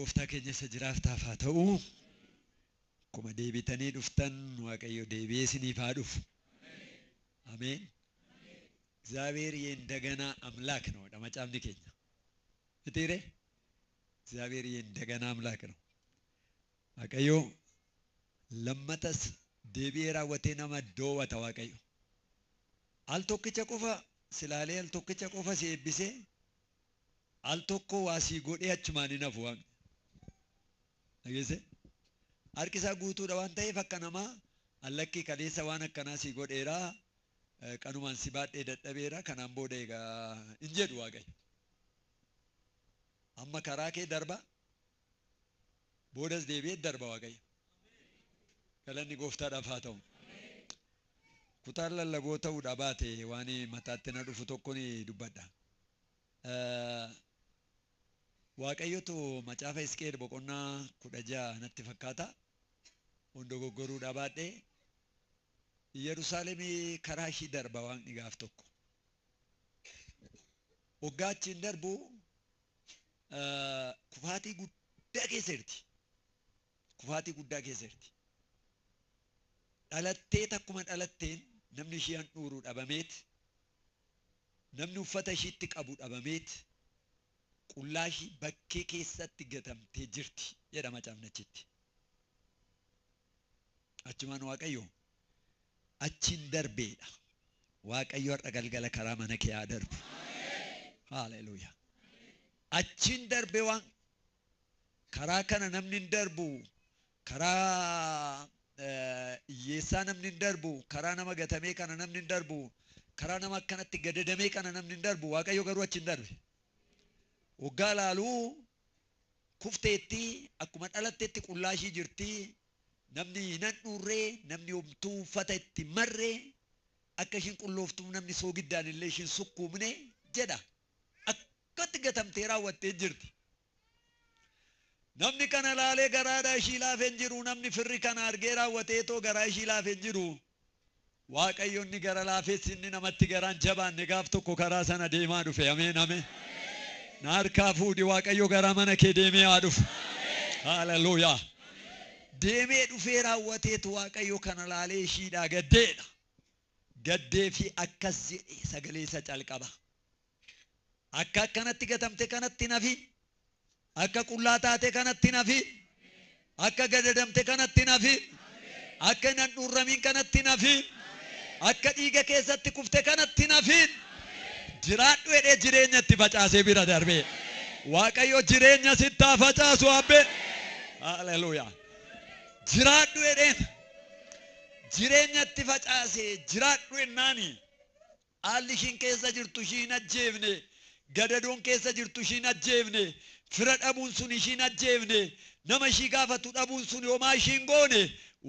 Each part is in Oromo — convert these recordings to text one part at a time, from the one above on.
Gooftaa keenya isa jiraataaf haa ta'u. Akkuma deebitanii dhuftan Waaqayyo deebi'ee isiniif haa dhufu. Ameen. እግዚአብሔር የእንደገና አምላክ ነው። Macaafni keenya. Mitiire? እግዚአብሔር የእንደገና አምላክ ነው። Waaqayyo lammatas deebi'ee raawwatee nama doowwata Waaqayyo. Al tokkicha qofa silaalee al tokkicha qofa si eebbisee al tokko waa sii godhee achumaan hin hafu Waaqni. Dhageesse? Harki isaa guutuudha waan ta'eef akka namaa allakkii kaleessa waan akkanaa sii godheeraa kanumaan si baadhee dadhabeera kanaan booda egaa hin jedhu Waaqayyo. Amma karaa kee darba boodas deebi'ee darba Waaqayyo. Galanni gooftaadhaaf haa ta'u. Kutaan lallaboo ta'uudha baate waan mataatti na dhufu tokko ni dubbadha. Waaqayyotu macaafa Hisqeel boqonnaa 16 natti fakkaata. Hondogoggoruudha baadhee Yerusaalemii karaa ishii darba Waaqni gaaf tokko. Waggaa achiin darbu kufaatii guddaa keessa jirti. Kufaatii guddaa keessa jirti. Dhalattee takkuma dhalatteen namni ishii handhuuru dhabameet, namni uffata ishiitti qabu dhabameet, qullaa ishii bakkee keessatti gatamtee jirti jedha macaafni achitti. Achumaan Waaqayyo achiin darbeedha. Waaqayyo har'a galgala karaa mana kee haa darbu. Haleluuyaa. Achiin darbe waan karaa kana namni hin darbu, karaa hiyyeessaa namni hin darbu, karaa nama gatamee kana namni hin darbu, karaa nama akkanatti gadadamee kana namni hin darbu. Waaqayyo garuu achi hin darbe. Waggaa laaluu kufteetti akkuma dhalatteetti qullaa ishii jirti. Namni hin handhuurree, namni homtuu uffata itti marree, akka ishiin qullooftuuf namni soogiddaan illee ishiin sukkuumne jedha. Akkatti gatamtee raawwattee jirti. Namni kana laalee garaadhaa ishii laafee hin jiru. Namni firri kana argee raawwatee too garaa ishii laafee hin jiru. Waaqayyo inni gara laafessi inni namatti garaan jabaanne gaaf tokko karaa sana deemaa dhufe. Ameen ameen. Na harkaa fuudhi Waaqayyo garaa mana kee deemee haa dhufu. Haleluuyaa. Deemee dhufee raawwateetu Waaqayyo kana laalee ishiidhaa gaddeedha. Gaddee fi akkas jedhee sagalee isa calqaba. Akka akkanatti gatamte kanatti nafi. Akka qullaa taate kanatti nafi. Akka gadadamte kanatti nafi. Akka hin handhuurramiin kanatti nafi. Akka dhiiga keessatti kufte kanatti nafi. Jiraadhu jedhee jireenya itti facaasee bira darbee. Waaqayyo jireenya sitti haa facaasu abbee. Haleluuyaa. Jiraadhu jedheen jireenya itti facaasee jiraadhu jennaani. Haalli ishiin keessa jirtu ishiin ajjeefne. Gadadoon keessa jirtu ishiin ajjeefne. Fira dhabuun sun ishiin ajjeefne. Nama ishii gaafatu dhabuun sun homaa ishiin goone.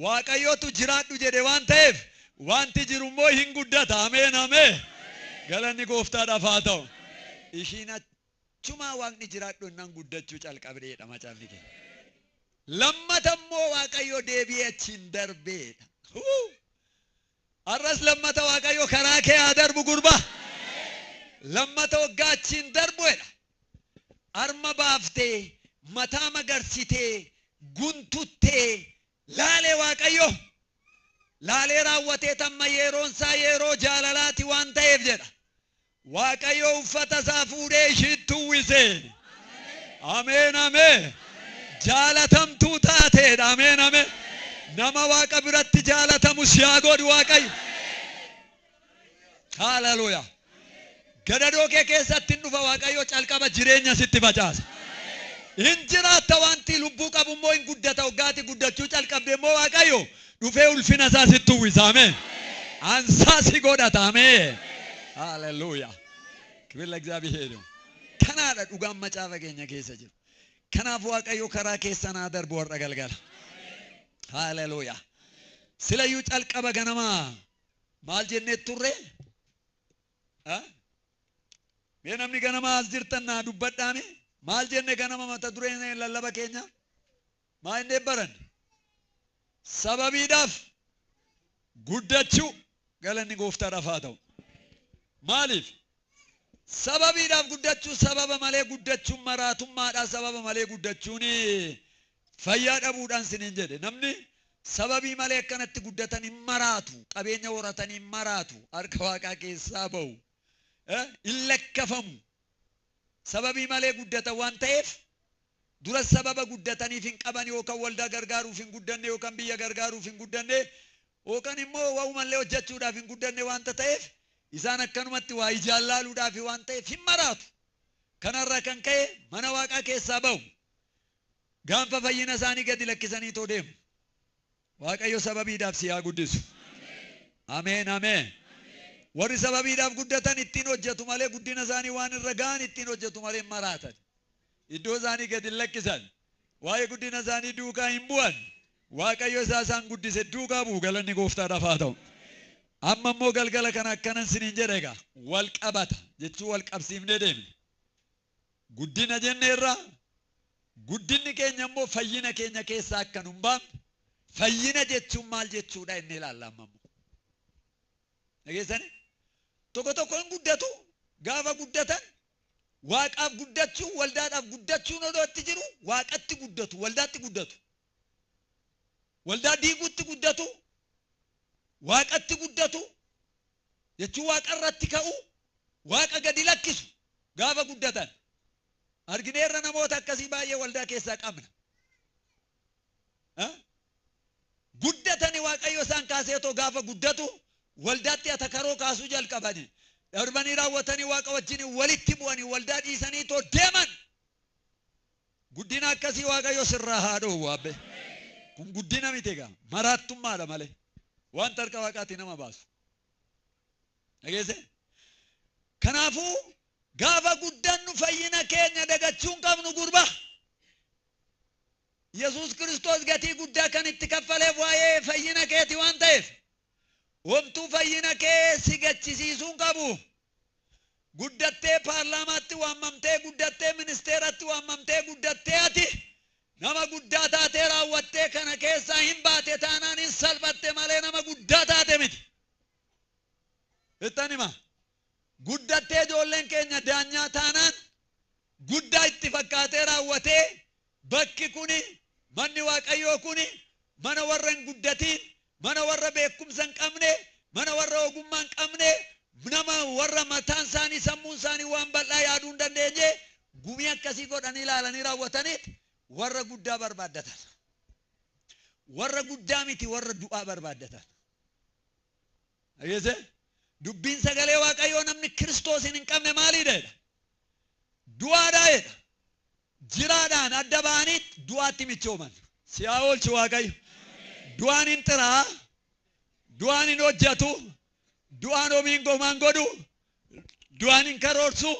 Waaqayyotu jiraadhu jedhe waan ta'eef wanti jiru immoo hin guddata. Ameen ameen. Galanni gooftaadhaaf haa ta'u. Ishiin achumaa Waaqni jiraadhu jennaan guddachuu calqabdeedha macaafni keenya. Lammata immoo Waaqayyo deebi'ee achiin darbeedha. Har'as lammata Waaqayyo karaa kee haa darbu gurbaa. Lammata waggaa achiin darbuedha. Harma baaftee, mataa magarsitee, guntuttee laalee Waaqayyo. Laalee raawwatee tamma yeroon isaa yeroo jaalalaati waan ta'eef jedha. Waaqayyo uffata isaa fuudhee ishiitti uwwise. Ameen ameen. Jaalatamtuu taateedha. Ameen ameen. Nama Waaqa biratti jaalatamu si haa godhu Waaqayyo. Haleluuyaa. Gadadoo kee keessatti hin dhufa Waaqayyo calqaba jireenya sitti facaasa. Hin jiraatta wanti lubbuu qabu immoo hin guddata. Waggaati guddachuu calqabde immoo Waaqayyo dhufee ulfina isaa sitti uwwisa. Ameen. Ansaa si godhata. Ameen. Haleluuyaa. ክብር ለእግዚአብሔር ይሁን። Kanaadha dhugaan macaafa keenya keessa jiru. Kanaaf Waaqayyo karaa keessan haa darbu har'a galgala. Haleluuyaa. Silayyuu calqaba ganamaa maal jennee turre? Mee namni ganamaa as jirtan naa dubbadhaame maal jenne ganama mata dureen lallaba keenya? Maa inni baran? Sababiidhaaf guddachuu galanni gooftaadhaaf haa ta'u. Maaliif? Sababiidhaaf guddachuu, sababa malee guddachuun maraatummaadha. Sababa malee guddachuun fayyaa dhabuudhaan siniin jedhe. Namni sababii malee akkanatti guddatan hin maraatu. Qabeenya horatan hin maraatu. Harka waaqaa keessaa ba'u. Hin lakkafamu. Sababii malee guddatan waan ta'eef dura sababa guddataniif hin qaban, yookaan waldaa gargaaruuf hin guddanne, yookaan biyya gargaaruuf hin guddanne, yookaan immoo waa'umallee hojjechuudhaaf hin guddanne waanta ta'eef isaan akkanumatti waa ijaan laaluudhaaf waan ta'eef hin maraatu. Kanarraa kan ka'e mana waaqaa keessaa ba'u. Gaanfa fayyina isaanii gadi lakkisanii too deemu. Waaqayyo sababiidhaaf si haa guddisu. Ameen ameen. Warri sababiidhaaf guddatan ittiin hojjetu malee, guddina isaanii waan irra ga'an ittiin hojjetu malee hin maraatan. Iddoo isaanii gadi hin lakkisan. Waa'ee guddina isaanii duukaa hin bu'an. Waaqayyo isaa isaan guddise duukaa bu'u. Galanni gooftaadhaaf haa ta'u. Amma immoo galgala kana akkanan siniin jedhe egaa wal qabata jechuu wal qabsiifnee deemne. Guddina jenneerra, guddinni keenya immoo fayyina keenya keessaa akka nu hin baafne, fayyina jechuun maal jechuudha inni ilaalla amma immoo. Dhageessanii? Tokko tokko hin guddatu, gaafa guddatan waaqaaf guddachuu, waldaadhaaf guddachuun odoo itti jiru waaqatti guddatu, waldaatti guddatu. Waldaa diiguutti guddatu, waaqatti guddatu jechuun waaqa irratti ka'u, waaqa gadi lakkisu gaafa guddatan. Argineerra namoota akkasii baay'ee waldaa keessaa qabna. Guddatanii waaqayyo isaan kaaseetoo gaafa guddatu waldaatti atakaroo kaasuu jalqabani. Darbanii raawwatanii waaqa wajjin walitti bu'anii waldaa dhiisanii too deeman. Guddina akkasii waaqayyo sirraa haa dhoowwu abbe. Kun guddina miti egaa, maraattummaadha malee. Wanta harka waaqaatii nama baasu. Dhageesse? Kanaafuu gaafa guddannu fayyina keenya dagachuu hin qabnu gurba. Yesuus Kiristoos gatii guddaa kan itti kaffaleef waa'ee fayyina keeti waan ta'eef homtuu fayyina kee si gachisiisuu hin qabu. Guddattee paarlaamaatti waamamtee, guddattee ministeeratti waamamtee, guddattee ati nama guddaa taatee raawwattee kana keessaa hin baate taanaan hin salphatte malee nama guddaa taate miti. Ittan hima. Guddattee ijoolleen keenya daanyaa taanaan guddaa itti fakkaatee raawwatee bakki kuni, manni waaqayyoo kuni mana warra hin guddatiin, mana warra beekumsa hin qabne, mana warra ogummaa hin qabne, nama warra mataan isaanii sammuun isaanii waan bal'aa yaaduu hin dandeenye gumii akkasii godhanii ilaalanii raawwataniit warra guddaa barbaaddatan. Warra guddaa miti, warra du'aa barbaaddatan. Dhageesse? Dubbiin sagalee waaqayyoo namni Kiristoosin hin qabne maaliidha jedha? Du'aadha jedha. Jiraadhaan adda ba'aniit du'aatti michooman. Si haa oolchu waaqayyo. Du'aan hin xiraa, du'aan hin hojjetu, du'aan homiin gomaan godhu, du'aan hin karoorsu.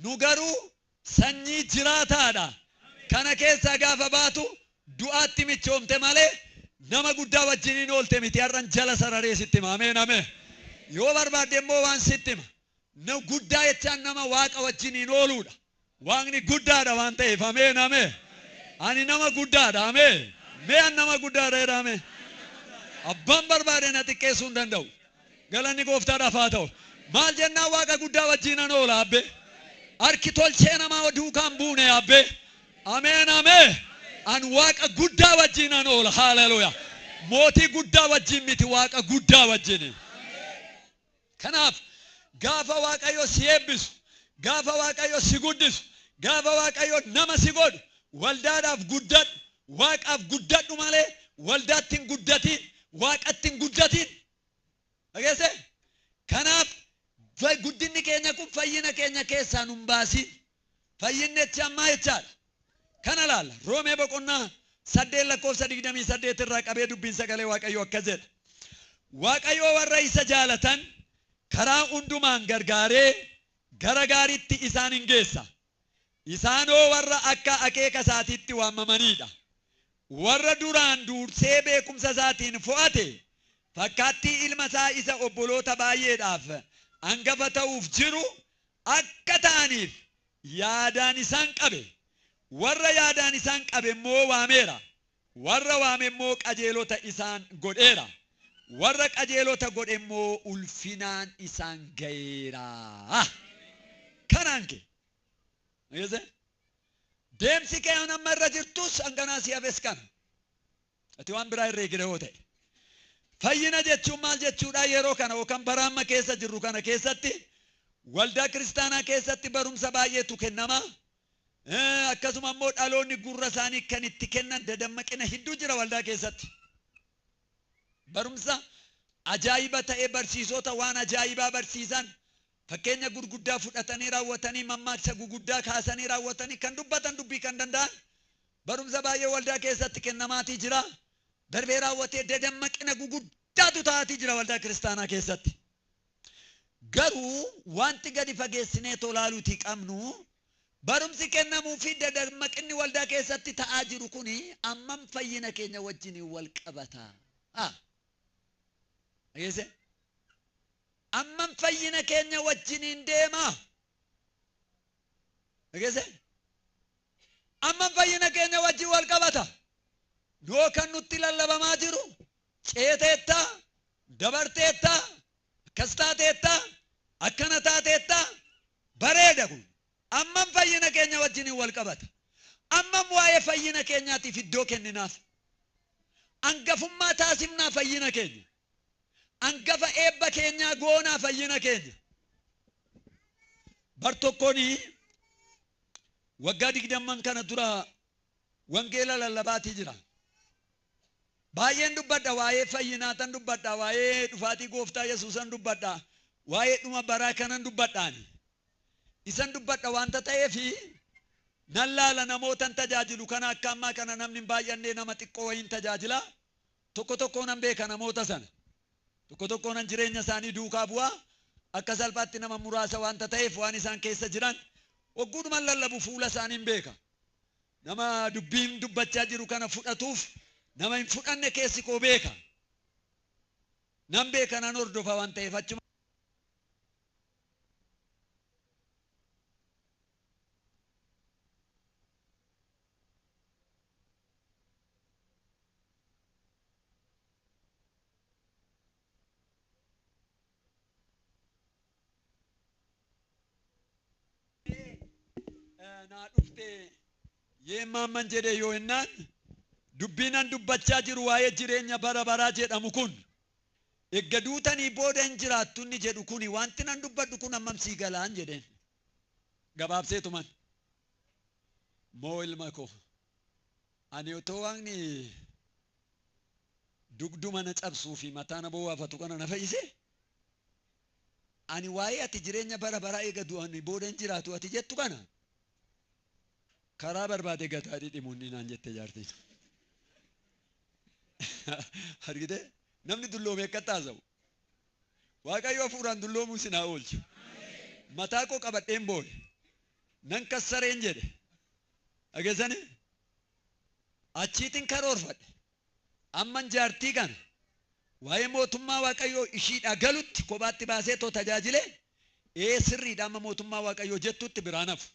Nu garuu sanyii jiraataadha. Kana keessaa gaafa baatu du'aatti michoomte malee nama guddaa wajjiniin oolte miti. Har'an jala sararee sitti hima. Ameen ameen. Yoo barbaadde immoo waan sitti hima. Guddaa jechaan nama waaqa wajjiniin ooluudha. Waaqni guddaadha waan ta'eef. Ameen ameen. Ani nama guddaadha. Ameen. Mee an nama guddaadha jedha. Ameen. Abbaan barbaade na xiqqeessuu hin danda'u. Galanni gooftaadhaaf haa ta'u. Maal jennaan waaqa guddaa wajjinan oola abbe. Harki tolchee namaa duukaan buune abbe. Ameen ameen. An waaqa guddaa wajjinan oola. Haleluuyaa. Mootii guddaa wajjin miti, waaqa guddaa wajjini. Kanaaf gaafa waaqayyo si eebbisu, gaafa waaqayyo si guddisu, gaafa waaqayyo nama si godhu, waldaadhaaf guddadhu, waaqaaf guddadhu malee waldaatti hin guddatiin, waaqatti hin guddatiin. Dhageesse? Kanaaf guddinni keenya kun fayyina keenya keessaa nun baasin. Fayyinni jecha ammaa jechaadha. Kana laalla. Roomee boqonnaa 8 lakkoofsa 28 irraa qabee dubbiin sagalee waaqayyoo akkas jedha. Waaqayyo warra isa jaalatan karaa hundumaan gargaaree gara gaariitti isaan hin geessa. Isaanoo warra akka akeeka isaatiitti waamamanidha. Warra duraan dursee beekumsa isaatiin fo'ate fakkaattii ilma isaa isa obboloota baay'eedhaaf hangafa ta'uuf jiru akka ta'aniif yaadaan isaan qabe. Warra yaadaan isaan qabe immoo waameera. Warra waame immoo qajeelota isaan godheera. Warra qajeelota godhe immoo ulfinaan isaan ga'eera. Kanaan kee. Dhageesse? Deemsi kee amma irra jirtus hanganaa si hafes kana. Ati waan biraa irra eegire yoo ta'e. Fayyina jechuun maal jechuudha yeroo kana yookaan bara amma keessa jirru kana keessatti waldaa kiristaanaa keessatti barumsa baay'eetu kennama. Akkasuma immoo dhaloonni gurra isaanii kan itti kennan dadammaqina hedduu jira waldaa keessatti. Barumsa ajaa'iba ta'ee barsiisota waan ajaa'ibaa barsiisan fakkeenya gurguddaa fudhatanii raawwatanii mammaaksa guguddaa kaasanii raawwatanii kan dubbatan dubbii kan danda'an barumsa baay'ee waldaa keessatti kennamaatii jira. Darbee raawwatee dadammaqina guguddaatu ta'aatii jira waldaa kiristaanaa keessatti. Garuu wanti gadi fageessinee tolaaluutii qabnu barumsi kennamuu fi dadammaqinni waldaa keessatti ta'aa jiru kuni ammam fayyina keenya wajjin wal qabata. Dhageesse? Ammam fayyina keenya wajjiniin deema. Dhageesse? Ammam fayyina keenya wajjin wal qabata. Yoo kan nutti lallabamaa jiru ceeteetta, dabarteetta, akkas taateetta, akkana taateetta, bareeda kun. Ammam fayyina keenya wajjiniin wal qabata. Ammam waa'ee fayyina keenyaatiif iddoo kenninaaf. Angafummaa taasifnaa fayyina keenya. Angafa eebba keenyaa goonaa fayyina keenya. Bar tokkoon waggaa 20 kana dura wangeela lallabaatii jira. Baay'een dubbadha waa'ee fayyinaa tan dubbadha waa'ee dhufaatii gooftaa Yesuusan dubbadha waa'ee dhuma baraa kanan dubbadhaani. Isan dubbadha wanta ta'eefi nan laala namootan tajaajilu kana akka ammaa kana namni hin baay'anne nama xiqqoo wayiin tajaajila. Tokko tokko nan beeka namoota sana. Tokko tokko nan jireenya isaanii duukaa bu'aa akka salphaatti nama muraasa wanta ta'eef waan isaan keessa jiran wagguudhumaan lallabu fuula isaanii hin beeka. Nama dubbiin dubbachaa jiru kana fudhatuuf nama hin fudhanne keessi koo beeka. Nan beeka nan hordofa waan ta'eef achuma. Naa dhufte yeemmaamman jedhee yoo hennaan dubbiinan dubbachaa jiru waa'ee jireenya bara baraa jedhamu kun egga duutanii booda hin jiraattu inni jedhu kuni wanti nan dubbadhu kun hammam sii galaan jedheen gabaabseetuman. Moo ilma koo ani otoo waaqni dugduma na cabsuu fi mataa na bowwaafatu kana na fayyise ani waa'ee ati jireenya bara baraa eega du'anii booda hin jiraatu ati jettu kana karaa barbaade gataa dhidhimuun naan jette jaartiin. Argite namni dulloome akka taasa'u. Waaqayyo hafuuraan dulloomuu sin haa oolchu. Mataa koo qabadheen boole. Nan kassareen jedhe. Dhageessani? Achiitiin karoorfadhe. Amman jaartii kana waa'ee mootummaa Waaqayyoo ishiidhaa galutti kophaatti baasee too tajaajile ee sirriidha amma mootummaa Waaqayyoo jettutti biraan hafu.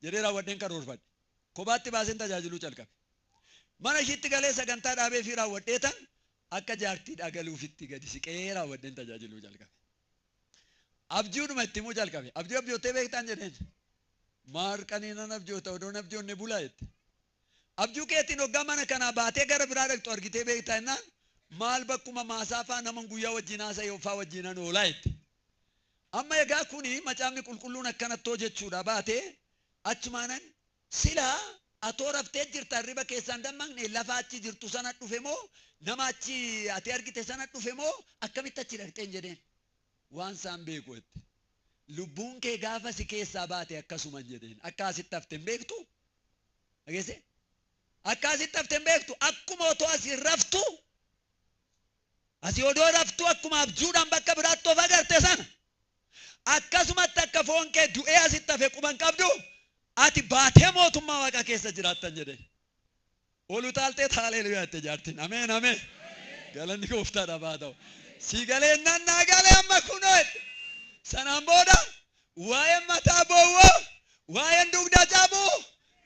Jedhee raawwadheen karoorfadhe. Kophaatti baaseen tajaajiluu calqabe. Mana ishiitti galee sagantaa dhaabee fi raawwadhee tan akka jaartiidhaa galuufitti gadi siqee raawwadheen tajaajiluu jalqabe. Abjuudhuma itti himuu jalqabe. Abjuu abjoottee beektaan jedheen. Maarqanii nan abjoota odoon abjoonne bulaa jette. Abjuu keetiin hoggaa mana kanaa baatee gara biraa dhaqxu argitee beektaa jennaan maal bakkuma maasaa faa naman guyyaa wajjin haasa'e faa wajjinan oolaa jette. Amma egaa kuni macaafni qulqulluun akkanattoo jechuudha baatee achumaanan silaa atoo raftee jirta hirriba keessaan dammaqne lafa achi jirtu sana dhufe moo nama achi ati argite sana dhufe moo akkamitti achi dhaqxeen jedheen waan isaan beeku jette. Lubbuun kee gaafa si keessaa baate akkasuma jedheen akka asitti hafte hin beektu. Dhageesse? Akka asitti hafte hin beektu akkuma otoo asii raftu asii odoo raftu akkuma abjuudhaan bakka biraatti of agarte sana akkasumatti akka foon kee du'ee asitti hafe quban qabdu ati baatee mootummaa Waaqaa keessa jiraattan jedheen. Ol utaaltee haleluuyaa jette jaartiin. Ameen ameen. Galanni gooftaadhaaf haa ta'u. Si galee nan naa galee amma kunoo jette. Sanaan booda waa'een mataa bowwoo waa'een dugda cabuu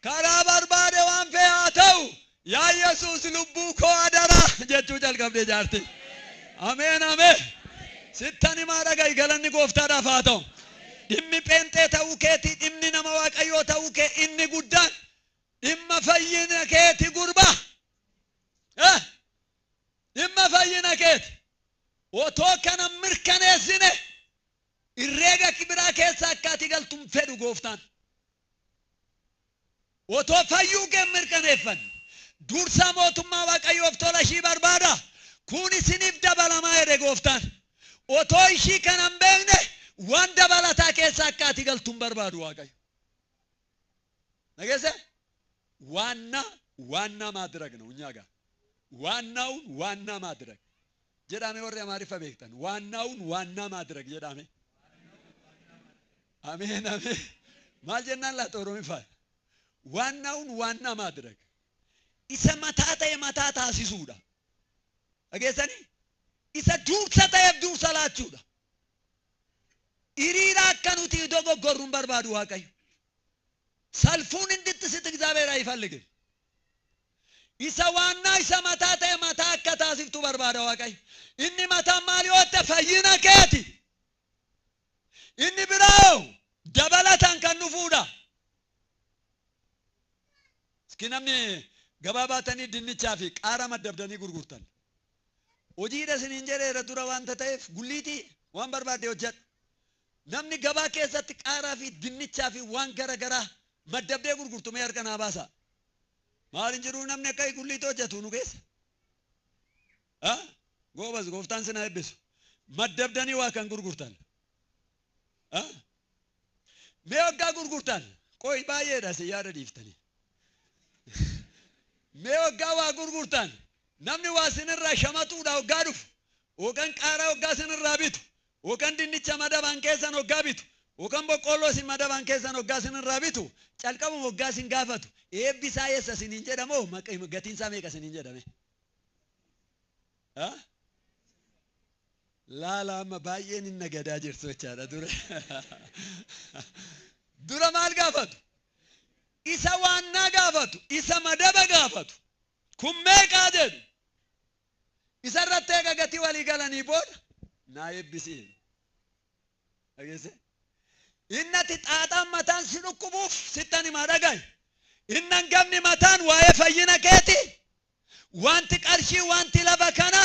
karaa barbaade waan fe'e haa ta'u yaa Yesuus lubbuu koo adaraa jechuu jalqabde jaartiin. Ameen ameen. Sittan himaa dhaga'i galanni gooftaadhaaf haa ta'u. Dhimmi pheenxee ta'uu keetii, dhimmi nama Waaqayyoo ta'uu kee inni guddaan dhimma fayyina keeti gurbaa. Dhimma fayyina keeti. Otoo kana mirkaneessine herreega biraa keessa akka ati galtu hin fedhu gooftaan. Otoo fayyuu kee mirkaneeffanne dursa mootummaa Waaqayyoof tola ishii barbaada. Kun isiniif dabalamaa jedhe gooftaan. Otoo ishii kana hin beekne waan dabalataa keessa akka ati galtu hin barbaadu Waaqayyo. Dhageesse? ዋና ዋና ማድረግ ነው። እኛ ጋር ዋናውን ዋና ማድረግ jedhame warri Amaariffa beektan ዋናውን ዋና ማድረግ jedhame. Ameen ameen. Maal jennaan laata Oromiffaan? ዋናውን ዋና ማድረግ isa mataa ta'e mataa taasisuudha. Dhageessanii? Isa dursa ta'eef dursa laachuudha. Hiriira akka nuti dogoggorru hin barbaadu Waaqayyo. ሰልፉን እንድትስት እግዚአብሔር አይፈልግም። Isa waannaa isa mataa ta'e mataa akka taasiftu barbaada Waaqayyo. Inni mataan maal yoo ta'e fayyina keeti. Inni biroo dabalataan kan dhufuudha. Iski namni gabaa baatanii dinnichaa fi qaara maddabdanii gurgurtan. Hojiidha isiniin jedheera dura waanta ta'eef gulliitii waan barbaadde hojjedhu. Namni gabaa keessatti qaaraa fi dinnichaa fi waan gara garaa maddabdee gurgurtu mee harka naa baasa. Maal hin jiru namni akka gulliitii hojjetu nu keessa? Goobas gooftaan sin haa eebbisu. Maddabdanii waa kan gurgurtan. Mee waggaa gurgurtan qoy baay'eedha si yaada dhiiftanii. Mee waggaa waa gurgurtan namni waa sinirraa shamatuudha waggaa dhufu yookaan qaaraa waggaa sinirraa bitu yookaan dinnicha madabaan keessan waggaa bitu yookaan boqqolloo isin madabaan keessan waggaa sinirraa bitu calqabuma waggaa isin gaafatu eebbisaa eessa isiniin jedhamoo gatiinsaa meeqa isiniin jedhame? Laala amma baay'een hin nagadaa jirtu jechaadha dura. Dura maal gaafatu? Isa waannaa gaafatu, isa madaba gaafatu. Kun meeqaa jedhu? Isa irratti eega gatii walii galanii booda naa eebbisi. Dhageesse? Inni ati xaaxaan mataan si dhukkubuuf sittan himaa dhaga'i. Inni hangafni mataan waa'ee fayyina keeti. Wanti qarshii wanti lafa kana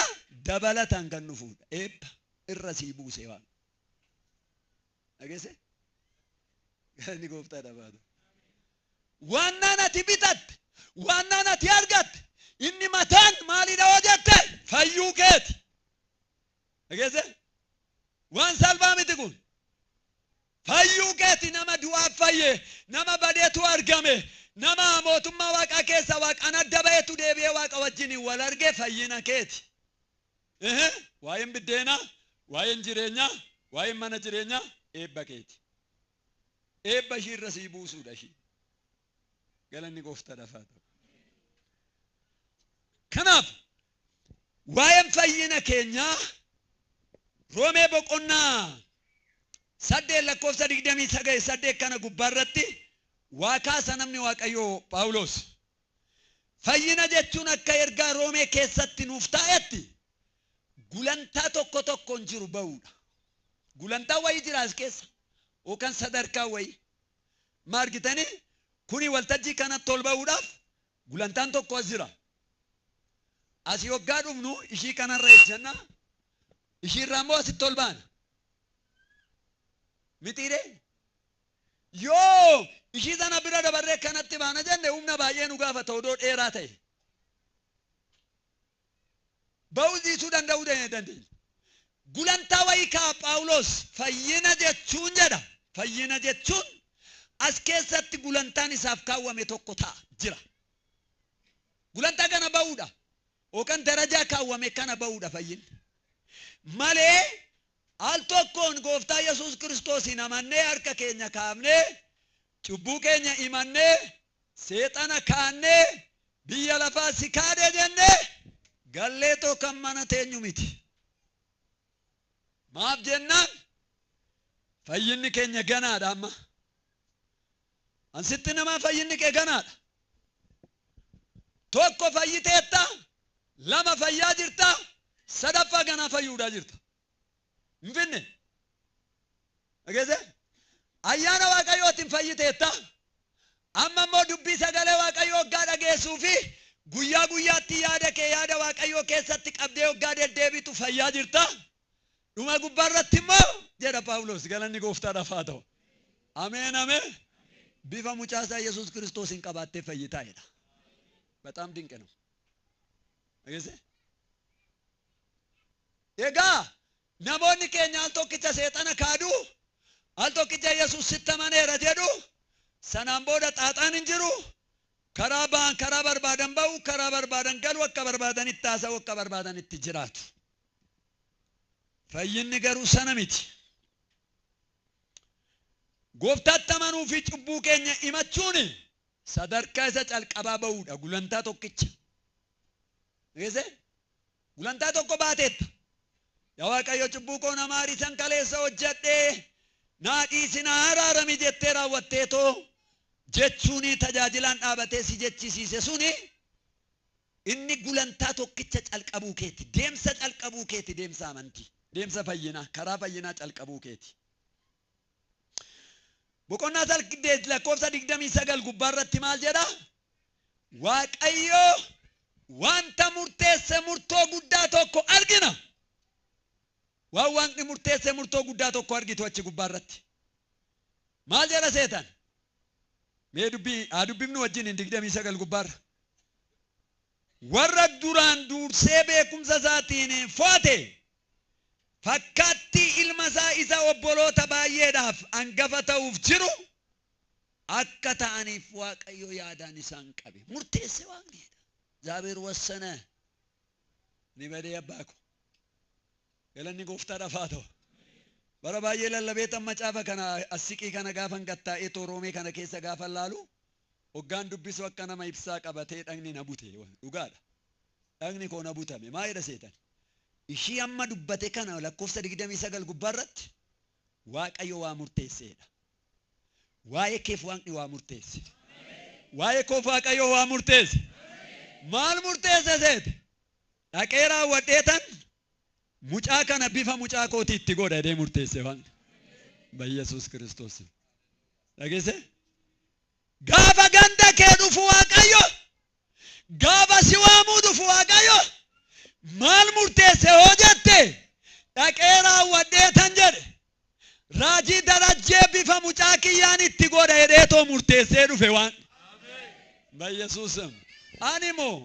dabalataan kan dhufuudha. Eebba irra sii buuse waan. Dhageesse? Galanni gooftaadha baatu. Waannaan ati bitatte, waannaan ati argatte, inni mataan maalidha hoo jette fayyuu keeti. Dhageesse? Waan salphaa miti kun. Fayyuu keeti nama du'aaf fayye, nama badeetu argame, nama mootummaa waaqaa keessa waaqaan adda ba'etu deebi'ee waaqa wajjin wal arge fayyina keeti. Waa'een biddeenaa, waa'een jireenyaa, waa'een mana jireenyaa eebba keeti. Eebba ishii irra sii buusuudha ishii. Galanni gooftaadhaaf haa ta'u. Kanaaf waa'een fayyina keenyaa Roomee boqonnaa 8 lakkoofsa 29 8 kana gubbaarratti waa kaasa namni Waaqayyoo Phaawulos. Fayyina jechuun akka ergaa Roomee keessatti nuuf taa'etti gulantaa tokko tokkoon jiru ba'uudha. Gulantaa wayii jira as keessa yookaan sadarkaa wayii. Ma argitanii kuni waltajjii kanatti ol ba'uudhaaf gulantaan tokko as jira. Asii hoggaa dhufnu ishii kanarra ejjenna. Ishiirraa immoo asitti ol baana. Mitiiree? Yoo ishii sana bira dabarree kanatti baana jenne humna baay'ee nu gaafata odoo dheeraa ta'e. Ba'uu dhiisuu danda'uu dandeenya. Gulantaa wayii kaa Phaawulos fayyina jechuun jedha. Fayyina jechuun as keessatti gulantaan isaaf kaawwame tokko ta'a jira. Gulantaa kana ba'uudha. Yookaan darajaa kaawwame kana ba'uudha fayyinni. Malee al tokkoon gooftaa Yesuus Kiristoosiin amannee harka keenya kaafnee cubbuu keenya himannee seexana kaannee biyya lafaa si kaadhe jennee galleetoo kan mana teenyu miti. Maaf jennaan fayyinni keenya ganaadha amma. Ansitti namaa fayyinni kee ganaadha. Tokko fayyiteetta, lama fayyaa jirta, sadaffaa ganaa fayyuudhaa jirta. Hin finne. Dhageesse? Ayyaana Waaqayyootiin fayyiteetta. Amma immoo dubbii sagalee Waaqayyoo hoggaa dhageessuu fi guyyaa guyyaatti yaada kee yaada Waaqayyoo keessatti qabdee hoggaa deddeebitu fayyaa jirta. Dhuma gubbaarratti immoo jedha Phaawulos, galanni gooftaadhaaf haa ta'u. Ameen ameen. Bifa mucaasaa Yesuus Kiristoosiin qabaattee fayyitaa jedha. በጣም ድንቅ ነው። Dhageesse? Egaa namoonni keenya al tokkicha seexana kaaduu, al tokkicha Yesuus sitti amaneera jedhu, sanaan booda xaaxaan hin jiru. Karaa ba'an karaa barbaadan ba'u, karaa barbaadan galu, akka barbaadanitti haasa'u, akka barbaadanitti jiraatu. Fayyinni garuu sana miti. Gooftaatti amanuu fi cubbuu keenya himachuun sadarkaa isa calqabaa ba'uudha, gulantaa tokkicha. Dhageesse? Gulantaa tokko baateetta. Yaa Waaqayyo, cubbuu koo na maari, san kaleessa hojjedhee naa dhiisi, naa araarami jettee raawwatteetoo jechuuni tajaajilaan dhaabatee si jechisiise suni inni gulantaa tokkicha calqabuu keeti. Deemsa calqabuu keeti, deemsa amantii, deemsa fayyinaa, karaa fayyinaa calqabuu keeti. Boqonnaa 8 lakkoofsa 29 gubbaarratti maal jedha? Waaqayyo wanta murteesse murtoo guddaa tokko argina. Waan waaqni murteesse murtoo guddaa tokko argitu achi gubbaarratti. Maal jedha seetan? Mee dubbii haa dubbifnu wajjin hin 29 gubbaarra. Warra duraan dursee beekumsa isaatiin fo'ate fakkaattii ilma isaa isa obboloota baay'eedhaaf hangafa ta'uuf jiru akka ta'aniif Waaqayyo yaadaan isaan qabe. Murteesse waaqni jedha. እግዚአብሔር ወሰነ። Ni badee abbaa ko. Galanni gooftaadhaaf haa ta'u. Bara baay'ee lallabeetan macaafa kana asiqii kana gaafan gattaa'ee Roomee kana keessa gaafan laalu, hoggaan dubbisu akka nama ibsaa qabatee dhagni na bute, dhugaadha. Dhagni koo na butame. Maa jedha seetan? Ishii amma dubbate kana lakkoofsa 29 gubbaarratti Waaqayyo waa murteesseedha. Waa'ee keef waaqni waa murteesse. Waa'ee koof Waaqayyo waa murteesse. Maal murteesse seete? Dhaqee raawwadheetan mucaa kana bifa mucaa kootii itti godha jedhee murteesse waaqni. በኢየሱስ ክርስቶስ. Dhageesse? Gaafa ganda kee dhufu Waaqayyo, gaafa si waamuu dhufu Waaqayyo maal murteesse hoo jette, dhaqee raawwadheetan jedhe, raajii Darajjee bifa mucaa kiyyaan itti godha jedheetoo murteessee dhufe waan. በኢየሱስ ስም. Ani moo?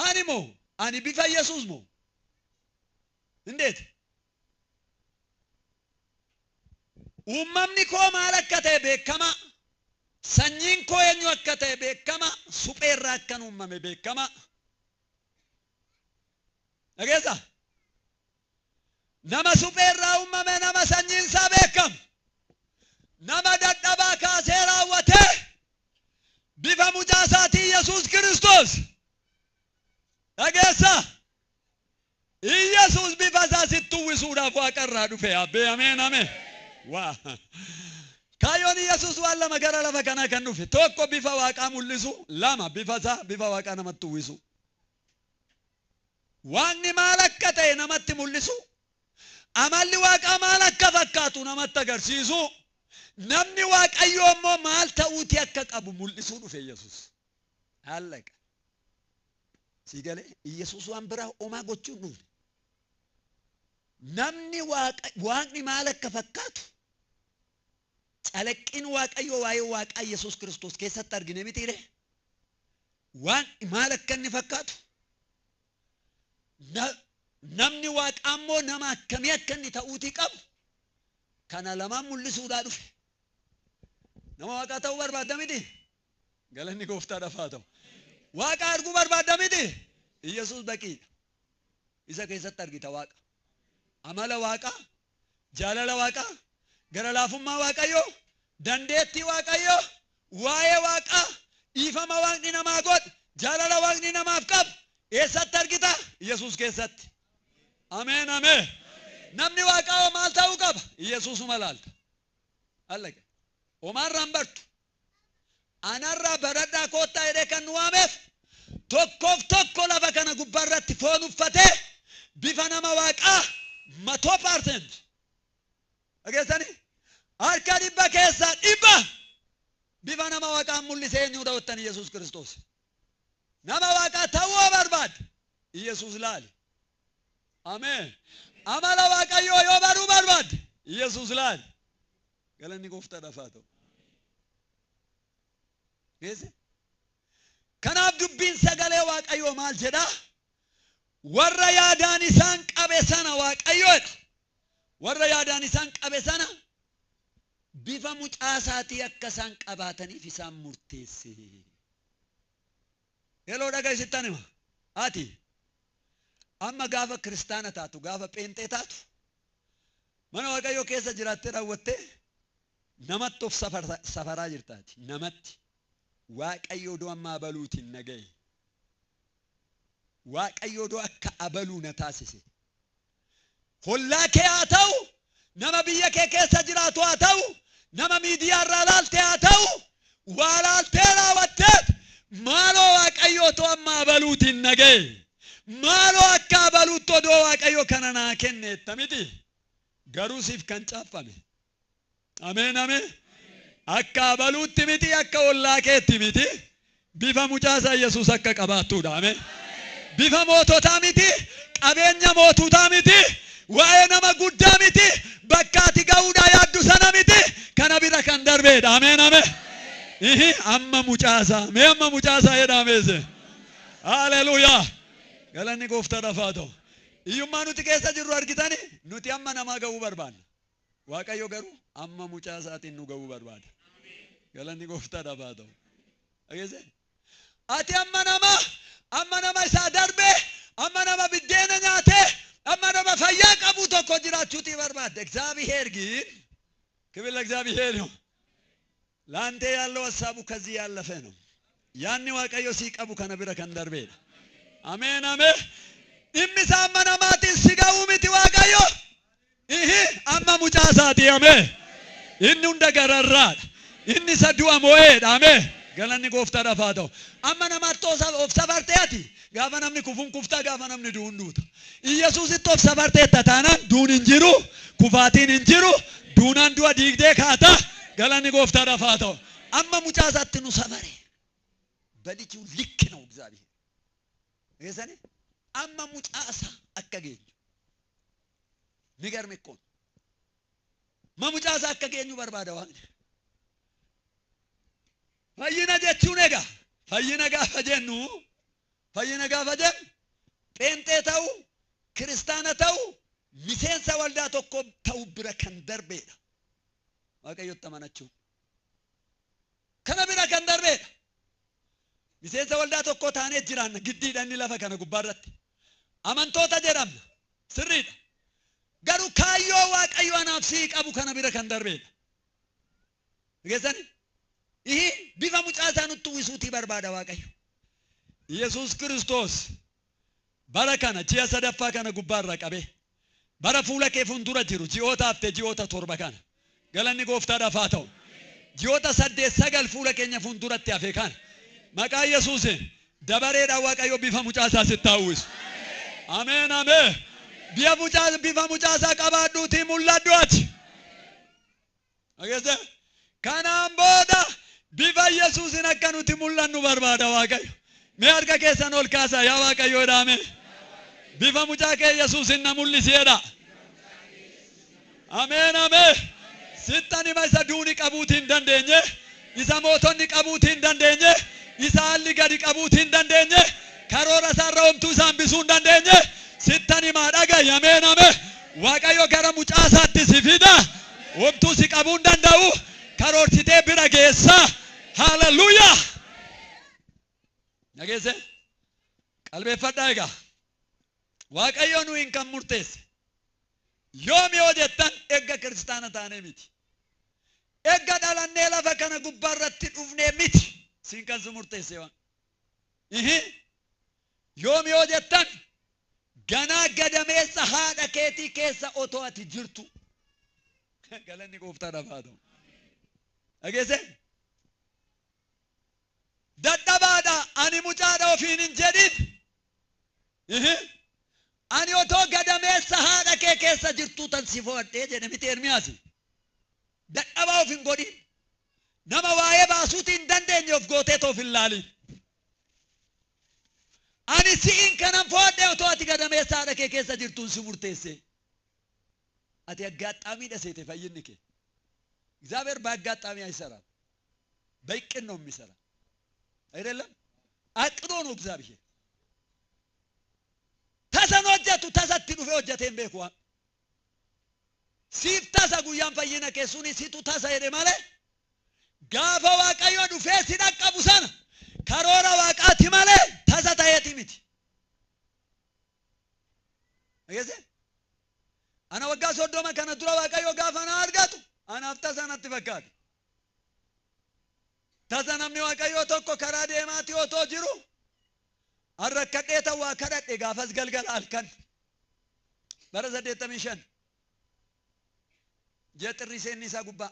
Ani moo? Ani bifa Yesuus moo? እንዴት? Uumamni koo maal akka ta'e beekama. Sanyiin koo eenyu akka ta'e beekama. Supheerraa akkan uumame beekama. Dhageessa? Nama supheerraa uumame, nama sanyiin isaa beekamu. Nama dadhabaa kaasee raawwatee bifa mucaa isaatii Yesuus Kiristoos. Dhageessa? Iyesuus bifa isaa sitti uwwisuudhaaf waaqarraa dhufe. Abbee ameen ameen. Waa. Kaayyoon Iyesuus waan lama gara lafa kanaa kan dhufe. Tokko bifa waaqaa mul'isu, lama bifa isaa bifa waaqaa namatti uwwisu. Waaqni maal akka ta'e namatti mul'isu. Amalli waaqaa maal akka fakkaatu namatti agarsiisu. Namni Waaqayyoo immoo maal ta'uuti akka qabu mul'isuu dhufe Yesuus. Hallaqa. Si galee? Iyesuus waan biraa homaa gochuu hin dhufne. Namni waaqni maal akka fakkaatu calaqqiin Waaqayyoo waa'ee waaqaa Yesuus Kiristoos keessatti argine mitiire? Waaqni maal akka inni fakkaatu, namni waaqaa immoo nama akkamii akka inni ta'uutii qabu kana lamaan mul'isuudhaa dhufe. Nama waaqaa ta'uu barbaadda miti? Galanni gooftaadhaaf haa ta'u. Waaqa arguu barbaadda miti? Iyesuus baqiidha. Isa keessatti argita waaqa. Amala waaqaa, jaalala waaqaa, gara laafummaa Waaqayyoo, dandeettii Waaqayyoo, waa'ee waaqaa, dhiifama waaqni namaa godhu, jaalala waaqni namaaf qabu eessatti argita? Yesuus keessatti. Ameen ameen. Namni waaqaa hoo maal ta'uu qaba? Yesuusuma laalta. Allaqe. Homaarraan bartu. Anarraa baradhaa koottaa jedhee kan nu waameef tokkoof tokko lafa kana gubbaarratti foon uffatee bifa nama waaqaa 100%. Dhageessanii? Harka 100 keessaa 100 bifa nama Waaqaa mul'isee eenyudha jettan Yesuus Kiristoos. Nama Waaqaa ta'uu barbaadde Yesuus laali. Ameen. Amala Waaqayyoo yoo baruu barbaadde Yesuus laali. Galanni gooftaadhaaf haa ta'u. Geesse? Kanaaf dubbiin sagalee Waaqayyoo maal jedhaa? Warra yaadaan isaan qabe sana Waaqayyoodha. Warra yaadaan isaan qabe sana bifa mucaasaatii akka isaan qabaataniif isaan murteesse. Yeroo dhageessittan hima. Ati amma gaafa kiristaana taatu, gaafa pheenxee taatu, mana Waaqayyoo keessa jiraattee raawwattee namatti of safaraa jirtaati. Namatti. Waaqayyo odoo amma abaluutiin na ga'e. Waaqayyo odoo akka abaluu na taasise. Hollaa kee haa ta'u, nama biyya kee keessa jiraatu haa ta'u, nama miidiyaa irraa laalte haa ta'u, waa laaltee raawwatteet maaloo Waaqayyo otoo amma abaluutiin na ga'e. Maaloo akka abaluutti odoo Waaqayyo kana naa kenneetta miti. Garuu siif kan caaffame. Ameen ameen. Akka abaluutti miti, akka ollaa keetti miti. Bifa mucaasaa Yesuus akka qabaattuudha. Ameen. Bifa moototaa miti, qabeenya moototaa miti, waa'ee nama guddaa miti, bakka ati ga'uudhaa yaaddu sana miti, kana bira kan darbeedha. Ameen ameen. Ihi amma mucaasaa, mee amma mucaasaa jedhameese. Haleluuyaa. Galanni gooftaadhaaf haa ta'u. Hiyyummaa nuti keessa jirru argitani, nuti amma namaa ga'uu barbaanna. Waaqayyo garuu amma mucaasaatiin nu ga'uu barbaada. Galanni gooftaadhaaf haa ta'u. Dhageesse? Ati amma nama isaa darbe, amma nama biddeena nyaatee, amma nama fayyaa qabu tokko jiraachuutii barbaadde. እግዚአብሔር ግን ክብር ለእግዚአብሔር ይሁን። ለአንተ ያለው ሀሳቡ ከዚህ ያለፈ ነው። ያኒ Waaqayyo sii qabu kana bira kan darbeedha. Ameen ameen. Dhimmi isaa amma namaatiin si ga'uu miti Waaqayyo. Ihi amma mucaasaati. Ameen. Inni hunda gararraadha. Inni isa du'a mo'eedha. Ameen. Galanni gooftaadhaaf haa ta'u. Amma namaatti of safartee ati gaafa namni kufuun kuftaa, gaafa namni du'uun duuta. Iyyasuusitti of safarteetta taanaan duun hin jiru, kufaatiin hin jiru, duunaan du'a diigdee kaata. Galanni gooftaadhaaf haa ta'u. Amma mucaasaatti nu safare. በልጁ ልክ ነው እግዚአብሔር። Geessani amma mucaasaa akka geenyu. የሚገርም እኮ ነው። Amma mucaasaa akka geenyu barbaada Waaqni. Fayyina jechuun egaa fayyina gaafa jennu, fayyina gaafa jennu pheenxee ta'uu, kiristaana ta'uu, miseensa waldaa tokko ta'uu bira kan darbeedha. Waaqayyotti amanachuun kana bira kan darbeedha. Miseensa waldaa tokko taanee jiraanna giddiidha inni lafa kana gubbaarratti. Amantoota jedhamna sirriidha. Garuu kaayyoo Waaqayyo anaaf sii qabu kana bira kan darbeedha. Geessani? Ihi bifa mucaasaa nutti uwwisuutii barbaada Waaqayyo. Yesuus Kiristoos bara kana ji'a sadaffaa kana gubbaarraa qabee bara fuula kee fuuldura jiru ji'oota haftee ji'oota 7 kana galanni gooftaadhaaf haa ta'u. Ji'oota 8 9 fuula keenya fuulduratti hafe kana maqaa Yesuusiin dabareedhaan Waaqayyo bifa mucaasaa sitti haa uwwisu. Ameen ameen. Bifa mucaasaa qabaadhuutii mul'adhu ati. Dhageesse? Kanaan booda bifa Yesuusin akka nuti mul'annu barbaada Waaqayyo. Mee harka keessan ol kaasaa yaa Waaqayyo jedhaame. Bifa mucaa kee Yesuusin na mul'isi jedha. Ameen ameen. Sittan hima isa duuni qabuutii hin dandeenye, isa mootonni qabuutii hin dandeenye, isa haalli gadi qabuutii hin dandeenye, karoora isaarra homtuu isaan bisuu hin dandeenye, sittan himaa dhaga'i. Ameen ameen. Waaqayyo gara mucaasaatti si fida. Homtuu si qabuu hin danda'u. Karoorsitee bira geessa. Haleluuyaa. Dhageesse? Qalbeeffadhaa egaa. Waaqayyo nu hin kan murteesse. Yoom yoo jettan egga kiristaana taanee miti. Egga dhalannee lafa kana gubbaarratti dhufnee miti. Siin kan si murteesse waan. Ihi. Yoom yoo jettan ganaa gadameessa haadha keetii keessa otoo ati jirtu. Galanni gooftaadhaaf haa ta'u. Dhageesse? Dadhabaadha ani mucaadha ofiin hin jedhin. Ihi. Ani otoo gadameessa haadha kee keessa jirtuu tan si fo'adhee jedhe miti Ermiyaasi. Dadhabaa of hin godhin. Nama waa'ee baasuutii hin dandeenye of gootee of hin laalin. Ani si'in kanan fo'adhe otoo ati gadameessa haadha kee keessa jirtuun si murteesse. Ati aggaxaamiidha seete fayyinni kee. እግዚአብሔር በአጋጣሚ አይሰራም፣ በእቅድ ነው የሚሰራ። አይደለም አቅዶ ነው እግዚአብሔር። Tasan hojjetu tasatti dhufe hojjeteen beeku waan. Siif tasa guyyaan fayyina kee suni situ tasa jedhe malee gaafa Waaqayyo dhufee si dhaqqabu sana karoora Waaqaati malee tasa ta'eeti miti. Dhageesse? Ana waggaa 30 kana dura Waaqayyo gaafa na argatu anaaf tasa natti fakkaate. Tasa namni Waaqayyo tokko karaa deemaati otoo jiru an rakkadhee ta'u waa kadhadhe gaafas galgala halkan bara 85 ji'a xirrii seenni isaa gubbaa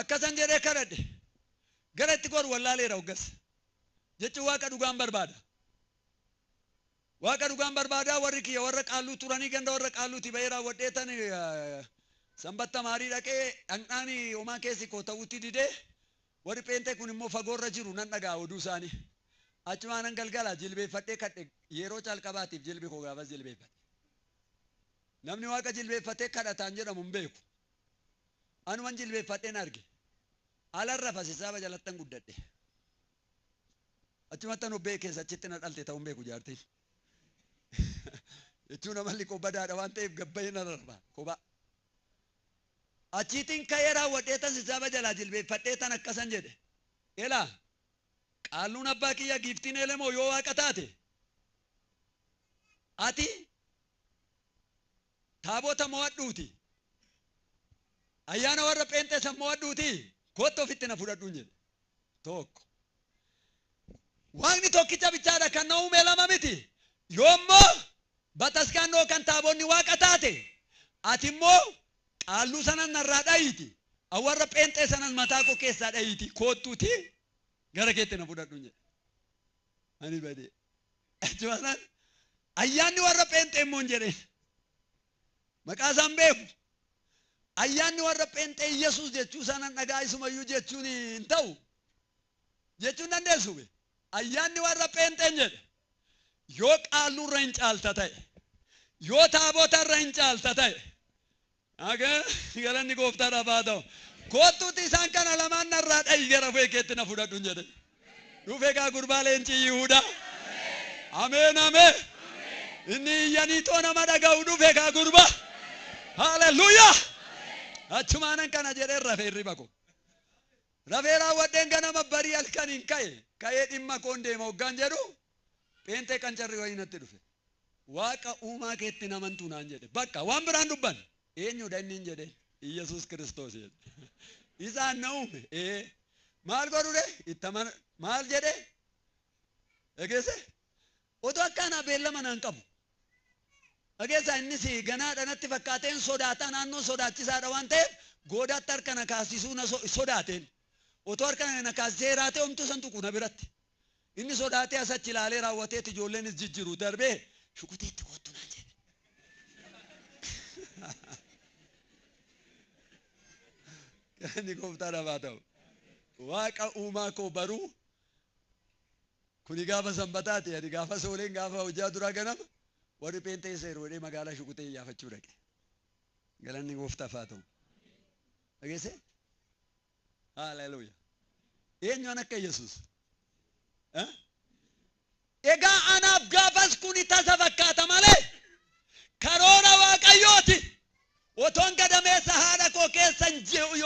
akkasan jedhee kadhadhe gara itti goru wallaaleera hoggas jechuun Waaqa dhugaan barbaada. Waaqa dhugaan barbaadaa warri kiyya warra qaalluu turanii ganda warra qaalluuti bahee raawwadhee tan sanbatta maarii dhaqee dhaqnaan homaa keessi koo ta'utti didee warri pheenxee kun immoo fagoorra jiru nan dhagaa oduu isaanii. Achumaa nan galgala jilbeeffadhee kadhe yeroo calqabaatiif jilbi koo gaafas jilbeeffadhe. Namni Waaqa jilbeeffatee kadhataan jedhamu hin beeku. Anuman jilbeeffadheen arge. Alarra fasisaaba jalattan guddadhe. Achumattan obbee keessa achitti na dhalte ta'uu hin beeku jaartiin. Jechuun amalli koo badaadha waan ta'eef gabbayee na rarba kophaa. Achiitiin ka'ee raawwadhee tan sisaaba jalaa jilbeeffadhee tan akkasan jedhe. Elaa qaalluun abbaa kiyya giiftiin elemoo yoo Waaqa taate ati taabota mo'adhuuti. Ayyaana warra pheenxee san mo'adhuuti kottu ofitti na fudhadhuun jedhe. Tokko. Waaqni tokkicha bichaadha kan na uume lama miti. Yoommoo bataskaannoo kan taabonni Waaqa taate ati immoo qaalluu sanan narraa dhayiiti. Warra pheenxee sanan mataa koo keessaa dhayiiti kottuuti gara keetti na fudhadhuun jedhe. Ani badee. Achuma sanaan ayyaanni warra pheenxee immoo hin jedheen. Maqaa isaan beeku. Ayyaanni warra pheenxee Yesuus jechuu sanan dhagaa isumayyuu jechuun hin ta'u. Jechuun dandeessu be. Ayyaanni warra pheenxeen jedhe. Yoo qaalluurra hin caalta ta'e. Yoo taabotarra hin caalta ta'e. Galanni gooftaadhaaf haa ta'u. Kottuuti isaan kana lamaan narraa dhayi gara keetti na fudhadhuun jedhe. Dhufee gaa gurbaa leencii Yihudaa. Ameen ameen. Inni iyyanii too nama dhaga'u dhufee gaa gurbaa. Haleluuyaa. Achumaanan kana jedhee rafee hirriba koo. Rafee raawwadheen ganama barii halkaniin ka'e. Ka'ee dhimma koon deema hoggaan jedhu pheenxee qancarri wayii natti dhufe. Waaqa uumaa keetti namantu naan jedhe. Bakka waan biraan dubban. Eenyudha inni hin jedheen? Iyyasuus Kiristoos jedhe. Isaan na uume. Ee. Maal godhu itti amana maal jedhe? Dhageesse? Otoo akkanaa beellama naan qabu. Dhageessa innis ganaadha natti fakkaateen sodaataa naannoon sodaachisaadha waan ta'eef goodaatti harka na kaasisuu na sodaateen. Otoo harka na kaasisee raatee homtuu san tuqu na biratti. Inni sodaatee as achi ilaalee raawwateet ijoolleenis jijjiru darbee shukuteetti kottu naan jedhe. Inni gooftaadhaaf haa ta'u. Waaqa uumaa koo baruu kuni gaafa sanbataati ani gaafa sooleen gaafa hojjaa duraa ganama warri pheenxee seeru jedhee magaalaa shukutee iyyaafachuu dhaqe. Galanni gooftaaf haa ta'u. Dhageesse? Haleluuyaa. Eenyuun akka Yesuus? Egaa anaaf gaafas kuni tasa fakkaata malee karoora Waaqayyooti. Otoon gadameessa haadha koo keessa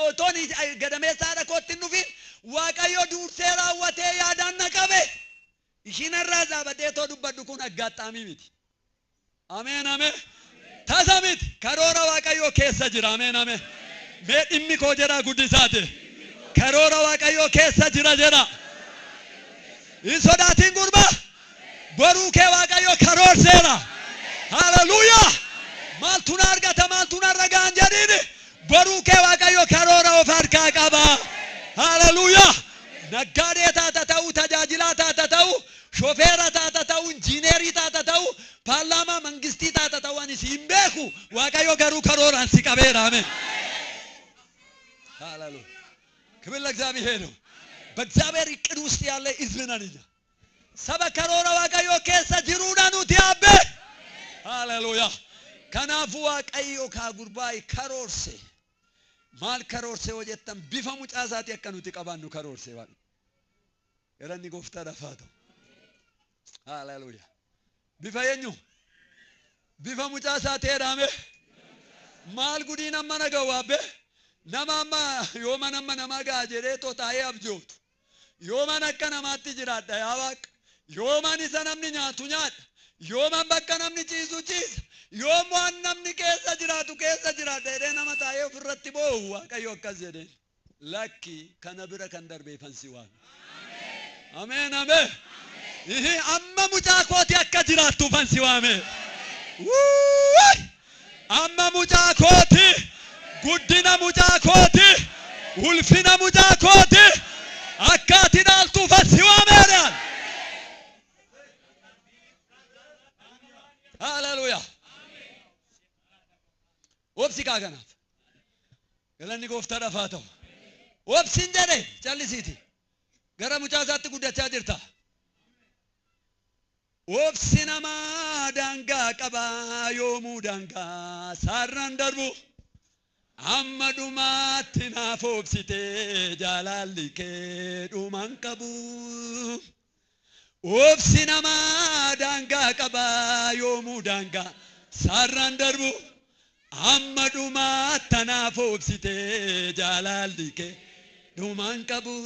otoon gadameessa haadha kootti hin dhufin Waaqayyo dursee raawwatee yaadaan na qabe. Ishiin irraa dhaabadhee too dubbadhu kun aggaxaamii miti. Ameen ameen. Tasa miti karoora Waaqayyoo keessa jira. Ameen ameen. Mee dhimmi koo jedhaa guddisaati. Karoora Waaqayyoo keessa jira jedha. Hin sodaatin gurbaa. Boruu kee Waaqayyo karoorseera. Haleluuyaa. Maaltu na argata maaltu narra ga'an jedhiini. Boruu kee Waaqayyo karoora of harkaa qaba. Haleluuyaa. Naggaadee taata ta'u, tajaajilaa taata ta'u, shofeera taata ta'u, injiineerii taata ta'u, Paarlaamaa mangistii taata ta'uu ani si hin beeku. Waaqayyo garuu karooraan si qabeera. Ameen. ሃሌሉያ ክብር ለእግዚአብሔር ነው። በእግዚአብሔር እቅድ ውስጥ ያለ ህዝብ ነን እኛ። Saba karoora Waaqayyoo keessa jiruudha nuti abbe. Haleluuyaa. Kanaafuu Waaqayyo kaa gurbaa karoorse. Maal karoorse yoo jettan bifa mucaa isaatii akka nuti qabaannu karoorse Waaqni. Galanni gooftaadhaaf haa ta'u. Haleluuyaa. Bifa eenyu? Bifa mucaa isaatii jedhame. Maal gudiin amma na ga'u abbe? Nama amma yooma nama nama ga'a jedhee taa'ee abjootu. Yooman akka namaatti jiraadha yaa Waaqa. Yooman isa namni nyaatu nyaadha. Yooman bakka namni ciisu ciisa. Yoom waan namni keessa jiraatu keessa jiraadha jedhee nama taa'ee ofirratti boo'u Waaqayyo akkas jedheen. Lakki kana bira kan darbeefan si waame. Ameen ameen. Amma mucaa kooti akka jiraattuufan si waame. Amma mucaa kooti guddina mucaa kooti ulfina mucaa kooti akka ati dhaaltuufan si waameedhaan. Haleluuyaa. Obsi kaa kanaaf. Galanni gooftaadhaaf haa ta'u. Obsin jedhe callisiiti. Gara mucaa isaatti guddachaa jirta. Obsi namaa daangaa qabaa yoomuu daangaa saarraan darbu. Amma dhumaatti naaf obsitee jaalalli kee dhumaan qabu. Obsi namaa daangaa qabaa yoomuu daangaa saarraan darbu. Amma dhumaatti naaf obsitee jaalalli kee dhumaan qabu.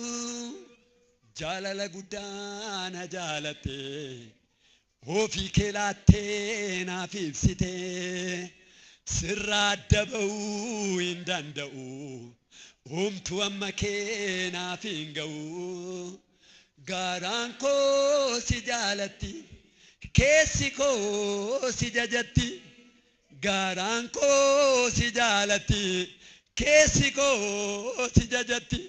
Jaalala guddaa na jaalattee ofii kee laattee naaf ibsitee sirraa adda ba'uu hin danda'u. Homtuu amma kee naaf hin ga'u. Garaan koo si jaalatti keessi koo si jajatti. Garaan koo si jaalatti keessi koo si jajatti.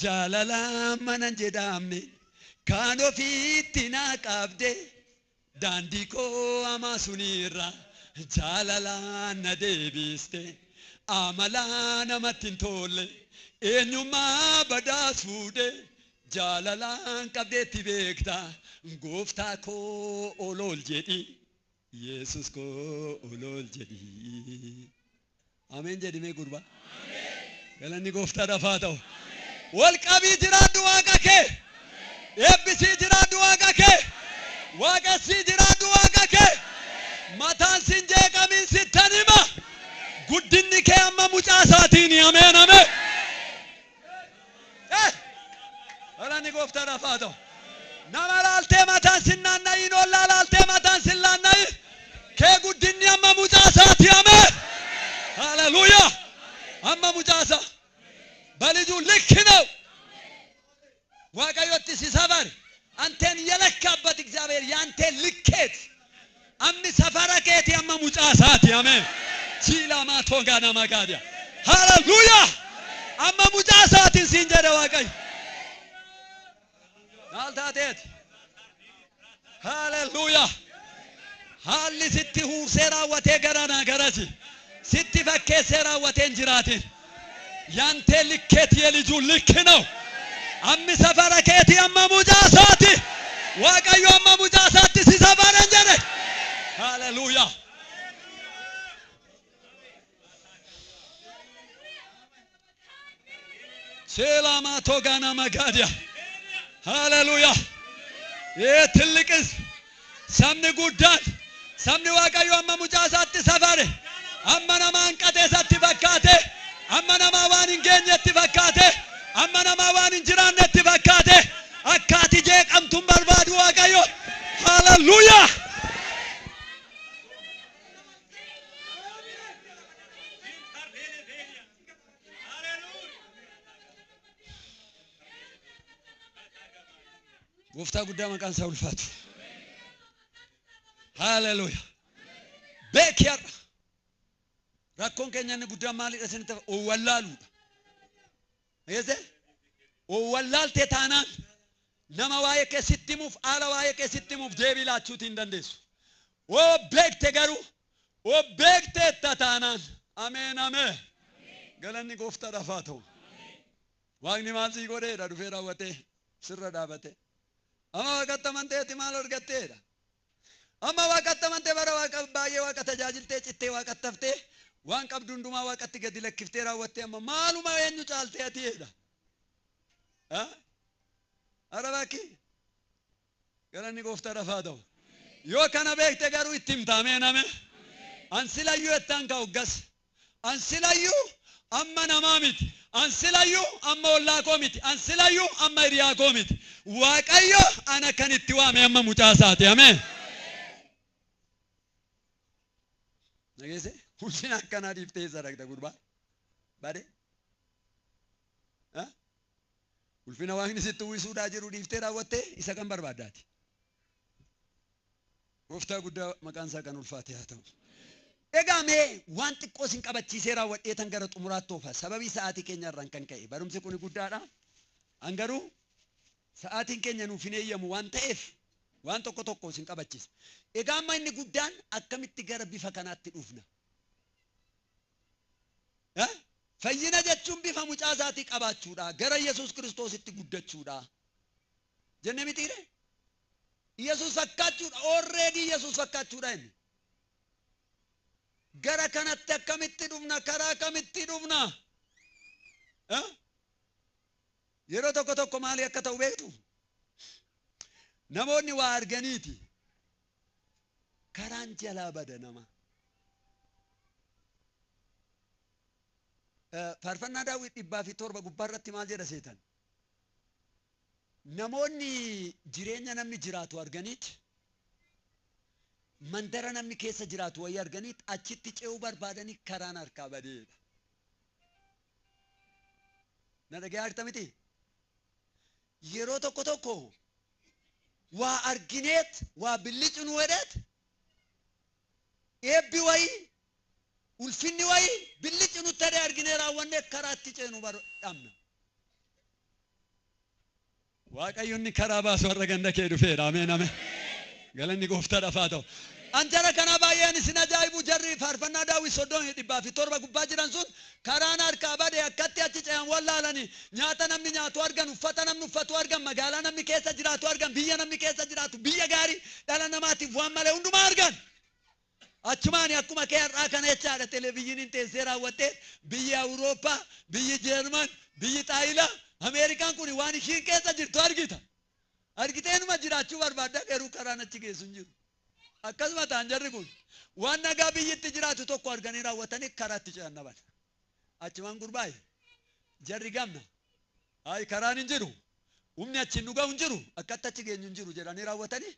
Jaalala mana hin jedhamne kan ofiitti naa qabde daandii koo hamaa sunirra jaalala na deebiste amala namatti hin tolle eenyummaa badaas fuudhe jaalalaan qabdeetti beekta gooftaa koo ol ol jedhi Yesus koo ol ol jedhi. Ameen jedhimee gurbaa. Galanni gooftaadhaaf haa ta'u. Wal qabii jiraadhu Waaqa kee. Eebbisii jiraadhu Waaqa kee. Waaqessii jiraadhu Waaqa kee. Mataan sin jeeqamiin sittan hima. Guddinni kee amma mucaa isaatiin ameen ameen. Galanni gooftaadhaaf haa ta'u. Nama laaltee mataan sin naanna'iin ollaa laaltee mataan sin naanna'iin. Kee guddinni amma mucaa isaati ameen. Haleluuyaa. Amma mucaa isaa. በልጁ ልክ ነው። Waaqayyotti si safare አንተን የለካበት እግዚአብሔር ያንተን ልኬት ammi safara keeti amma mucaa isaati ameen. Chiilaamaa togaa nama gaadiya. Haleluuyaa. Amma mucaa isaatiin siin jedhe Waaqayyo. Maal taateeti? Haleluuyaa. Haalli sitti huursee raawwatee garanaa garasi. Sitti fakkeessee raawwatee hin jiraatin. ያንተ ልኬት የልጁ ልክ ነው። Ammi safara keeti amma mucaa isaati. Waaqayyo amma mucaa isaatti si safaran jedhe. Haleluuyaa. Seelaamaa togaana magaadiya. Haleluuyaa. ይህ ትልቅ ህዝብ sabni guddaan sabni Waaqayyo amma mucaa isaatti safare amma nama hanqate isatti fakkaate amma namaa waan hin geenyetti fakkaate amma namaa waan hin jiraannetti fakkaate akka ati jeeqamtuun barbaadu Waaqayyo. Haleluuyaa. Gooftaa guddaa maqaan isaa ulfaatu. Haleluuyaa. Beeki har'a. Rakkoon keenya inni guddaan maalidha isinitti wallaaluudha. Eesse? Wallaaltee taanaan nama waa'ee kee sitti himuuf haala waa'ee kee sitti himuuf deebii laachuutii hin dandeessu. Oo beekte garuu oo beekteetta taanaan ameen ameen. Galanni gooftaadhaaf haa ta'u. Waaqni maal sii godheedha dhufee raawwatee sirra dhaabatee. Amma waaqatti amanteeti maal argatteedha? Amma waaqatti amantee bara waaqa baay'ee waaqa tajaajiltee cittee waaqatti haftee waan qabdu hundumaa waaqatti gadi lakkiftee raawwattee amma maaluma eenyu caaltee atiidha? Ara bakki galanni gooftaadhaaf haa ta'u. Yoo kana beekte garuu itti himta ameen ameen. An silayyuu ettaan ka'u gas. An silayyuu amma namaa miti. An silayyuu amma ollaa koo miti. An silayyuu amma hiriyaa koo miti. Waaqayyo ana kan itti waame amma mucaa isaati. Ameen. Dhageesse? Ulfina akkanaa dhiiftee eessa dhaqxa gurbaa? Bade? Ulfina waaqni sitti uwwisuudhaa jiru dhiiftee raawwattee isa kan barbaaddaati. Gooftaa guddaa maqaan isaa kan ulfaate haa ta'u. Egaa mee waan xiqqoo isin qabachiisee raawwadhee tan gara xumuraatti oofa. Sababii sa'aatii keenya irraan kan ka'e. Barumsi kun guddaadha. An garuu sa'aatiin keenya nuuf hin eeyyamu waan ta'eef waan tokko tokko isin qabachiisa. Egaa amma inni guddaan akkamitti gara bifa kanaatti dhufna? Fayyina jechuun bifa mucaa isaatii qabaachuudha. Gara Yesuus Kiristoositti guddachuudha. Jennee mitiire? Yesuus fakkaachuudha. Already Yesuus fakkaachuudha inni. Gara kanatti akkamitti dhufna? Karaa kamitti dhufna? Yeroo tokko tokko maali akka ta'u beektu? Namoonni waa arganiiti. Karaan jalaa bada nama. Faarfannaa Daawit 107 gubbaarratti maal jedha seetan? Namoonni jireenya namni jiraatu arganiiti mandara namni keessa jiraatu wayii arganiiti achitti ce'uu barbaadanii karaan harkaa badeedha. Na dhagayaa jirta miti? Yeroo tokko tokko waa argineet waa billicu nu hedheet eebbi wayii ulfinni wayii billicu nutti hedhee arginee raawwannee karaatti ceenu dhabna. Waaqayyo inni karaa baasu har'a ganda kee dhufeera. Ameen ameen. Galanni gooftaadhaaf haa ta'u. An jara kanaa baay'een isin ajaa'ibu jarri faarfannaa Daawit 107 gubbaa jiran sun karaan harkaa bade akkatti achi ce'an wallaalanii nyaata namni nyaatu argan, uffata namni uffatu argan, magaalaa namni keessa jiraatu argan, biyya namni keessa jiraatu, biyya gaarii dhala namaatiif waan malee hundumaa argan. Achumaani akkuma kee har'aa kana jechaadha televezyiiniin teessee raawwattee biyyi Awurooppaa, biyyi Jeerman, biyyi Xaayilaa, Ameerikaan kun waan ishiin keessa jirtu argita. Argiteenuma jiraachuu barbaadda garuu karaan achi geessu hin jiru. Akkasuma ta'an jarri kun waan nagaa biyyitti jiraatu tokko arganii raawwatanii karaatti ce'an dhaban. Achumaan gurbaaye jarri gamna. Ayi karaan hin jiru. Humni achiin nu ga'u hin jiru. Akkatti achi geenyu hin jiru jedhanii raawwatanii